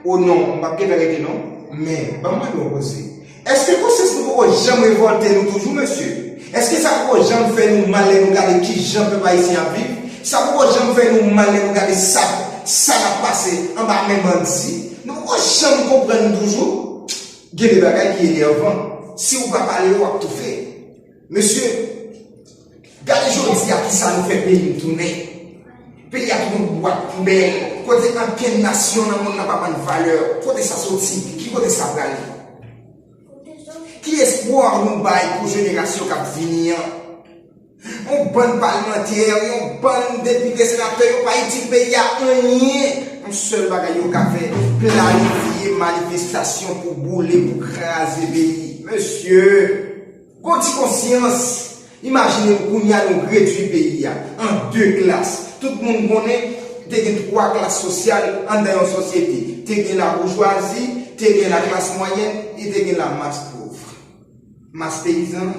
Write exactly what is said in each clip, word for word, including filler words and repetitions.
O non, m p ap gentan rete non. Men, ban m mande yon koze. Èske konsyans nou poko janm revòlte nou toujou, mesye? Èske sa poko janm fè nou mal lè nou gade kijan pèp ayisyen ap viv? Sa poko janm fè nou mal lè nou gade sa, sa k ap pase anba men bandi? Nou poko janm konprann nou toujou? Gen de bagay ki enèvan. Si w pa pale yo, w ap toufe. Mesye, gade jodi a kisa nou fè peyi n tounen. Peyi a tounen yon bwat poubèl, kote ankenn nasyon nan mond nan pa bann valè. Kote sa soti? Ki kote sa prale? Ki espwa nou bay pou jenerasyon k ap vini an? Yon bann palmantè, yon bann depite, senatè, yo pa itil peyi a anyen. Yon sèl bagay yo ka fè, planifye manifestasyon pou boule, pou kraze peyi. Mesye, gon ti konsyans. Imajine nou kounye a nou redui peyi a an de klas. Tout moun konnen te gen twa klas sosyal anndan yon sosyete. Te gen laboujwazi, te gen laklas mwayèn e te gen lamas pòv. Mas peyizan.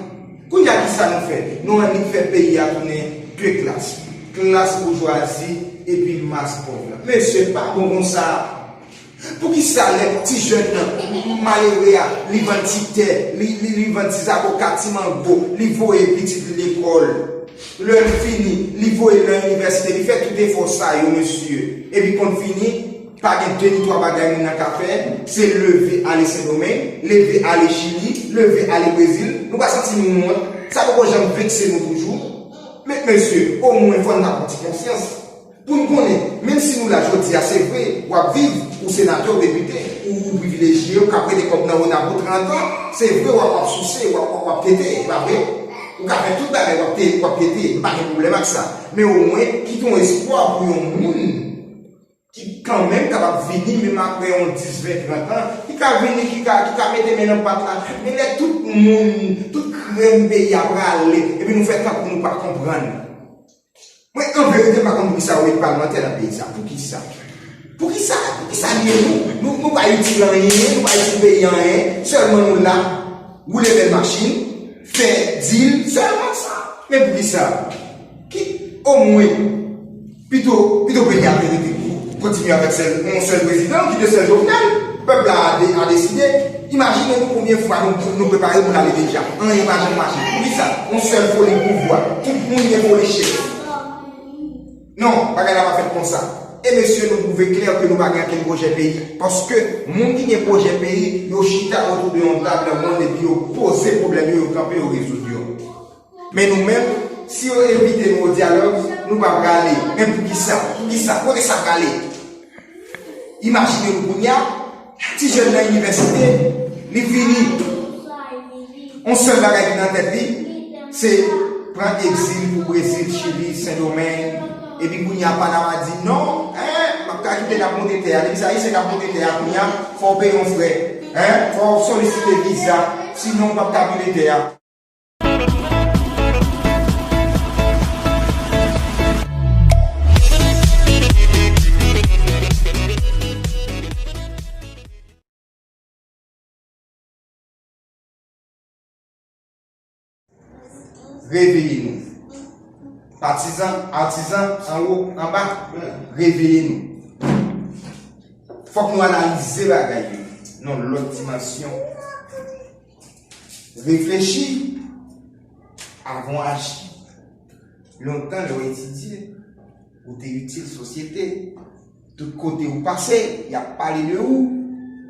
Kounye a kisa nou fè? Nou annik fè peyi a tounen de klas. Klas boujwazi epi mas pòv la. Mesye, pa bon konsa. Poukisa lè ti jèn nan, malere a, li vann ti tè, li, li, li vann ti zaboka, ti mango, li voye pitit li lekòl. Lè l fini, li voye l nan inivèsite, li fè tout efò sa yo, mesye. Epi konn fini, pa gen de ni twa bagay moun nan ka fè, se leve ale Sendomeng, leve ale Chili, leve ale Brezil. Nou pa santi nou wont? Sa poko janm vekse nou toujou? Men, mesye, omwen fò n ta pran ti konsyans. Pou n konnen, menm si nou la jodi a, se vre, w ap viv, ou senatè, ou depite, ou, ou privilejye, ou ka prete kòb nan Wonab pou trant an, se vre, w ap, w ap souse, w ap, w ap, w ap tete, e pa vre? Ou ka fè tout bagay, w ap te-, w ap tete, m pa gen pwoblèm ak sa. Men omwen, kite yon espwa pou yon moun ki kanmenm kapab vini, menm apre yon dis, ven, trant an, ki ka vini, ki ka, ki ka mete men nan pat la. Men lè tout moun, tout krèm peyi a prale, epi nou fè tankou nou pa konprann. Mwen, an verite, m pa konn poukisa yo met palmantè nan peyi sa. Poukisa? Poukisa? Poukisa lye nou? Nou, nou pa itil anyen, nou pa itil peyi anyen. Sèlman nou la, woule bèl machin, fè dil, sèlman sa. Men poukisa? Ki, omwen, pito, pito peyi a te rete kontinye avèk sèl, yon sèl prezidan, ki te sèl Jovenel, pèp la a de-, a deside. Imajine nou konbyen fwa nou, nou prepare pou n ale deja. Anyen pa janm mache. Poukisa? Yon sèl foli pouvwa. Tout moun gen foli chèf. Non, bagay la pa fèt konsa. E mesye, nou pwouve klè ke nou pa gen okenn pwojè peyi. Paske moun ki gen pwojè peyi, yo chita otou de yon tab nan mond epi yo poze pwoblèm yo, yo kanpe, yo rezoud yo. Men nou menm, si yo envite nou o dyalòg, nou pa prale. Men poukisa? Poukisa? Kote sa prale? Imajine nou kounye a, ti jèn nan inivèsite, li fini. Yon sèl bagay ki nan tèt li, se pran egzil pou Brezil, Chili, Sendomeng. Epi kounye a, Panama di, "Non, en, m ap ka kite n ap monte tè a." Depi se Ayisyen k ap monte tè a, kounye a, fò w peye yon frè. En, fò w solisite viza, sinon w p ap ka pile tè a. Reveye nou. Patizan, atizan, anwo, anba, reveye nou. Fòk nou analize bagay yo nan lòt dimansyon. Reflechi avan w aji. Lontan, lè w etidye, ou te itil sosyete. Tout kote ou pase, y ap pale de ou.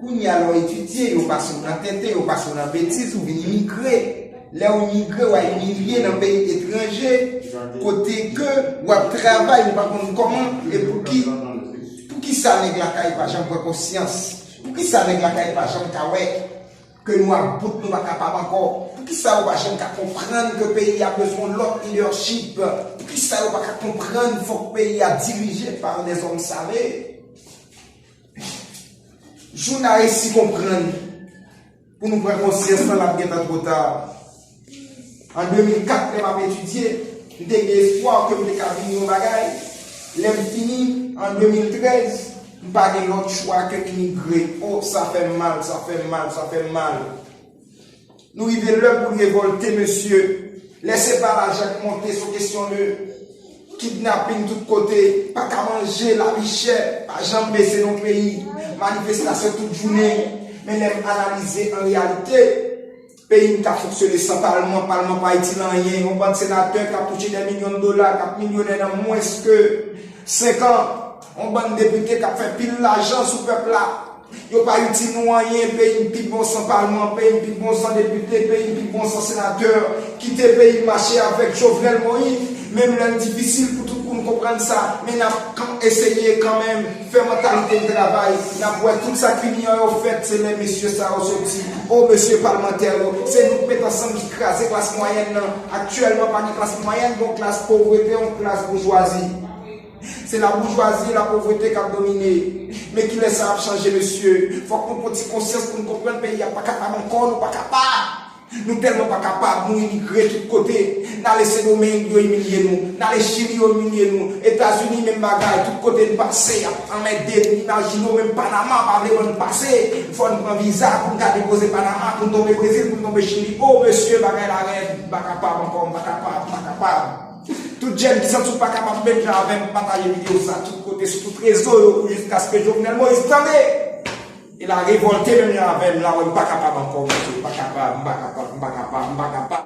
Kounye a, lè w etidye, yo pase w nan tenten, yo pase w nan betiz, ou vin imigre. Lè w imigre, w al imilye nan peyi etranje, kote ke w ap travay, ou pa konn kòman, e pou ki, pou ki sa nèg lakay pa janm pran konsyans? Pou ki sa nèg lakay pa janm ka wè ke nou about, nou pa kapab ankò? Poukisa yo pa janm ka konprann ke peyi a bezwen lòt leadership? Poukisa yo pa ka konprann fòk peyi a dirije pa des hommes savés? Jou n a resi konprann pou nou pran konsyans lan, l ap gentan twò ta. An de mil kat, lè m ap etidye, m te gen espwa ke m te ka vin yon bagay. Lè m fini, an de mil trèz, m pa gen lòt chwa ke imigre. O, sa fè m mal, sa fè m mal, sa fè m mal. Nou rive lè pou n revòlte, mesye. Lè se pa lajan k monte, se yon kesyon de Kidnaping tout kote, pa ka manje, lavi chè, pa janm bese nan peyi, manifestasyon tout jounen. Men lè m analize an reyalite, peyi m ka fonksyone san palman, palman pa itil anyen, yon bann senatè k ap touche dè milyon dola, k ap milyonè nan mwens ke senk an, yon bann depite k ap fè pil lajan sou pèp la. Yo pa itil nou anyen, peyi m pi bon san palman, peyi m pi bon san depite, peyi m pi bon san senatè. Kite peyi m mache avèk Jovenel Moïse, menm lè l difisil pou tout moun konprann sa, men n ap kan eseye kanmenm fè mantalite n travay. N ap wè tout sa ki ni an yo fèt, se lè mesye sa yo soti. O mesye palmantè yo, se nou k met ansanm ki kraze klas mwayèn nan. Aktyèlman pa gen klas mwayèn, gen yon klas povrete, yon klas boujwazi. Se la boujwazi e la povrete k ap domine. Men kilè sa ap chanje mesye? Fòk nou pran ti konsyans pou n konprann peyi a pa kapab ankò, nou pa kapab. Nou tèlman pa kapab, nou imigre tout kote. N ale Sendomeng, yo imilye nou. N ale Chili, yo imilye nou. Etazini, menm bagay, tout kote n pase, y ap anmède n. Imajine w, menm Panama pa vle ban n pase. Fò n pran viza pou n ka depoze Panama, pou n tonbe Brezil, pou n tonbe Chili. O mesye, bagay la rèd, m pa kapab ankò, m pa kapab, m pa kapab. Tout jèn ki santi w pa kapab menm jan avè m, pataje videyo sa tout kote, sou tout rezo yo, pou jiskaske Jovenel Moïse tande. E la revòlte menm jan avè m, la wè m pa kapab ankò, mesye, m pa kapab, m pa kapab, m pa kapab, m pa kapab.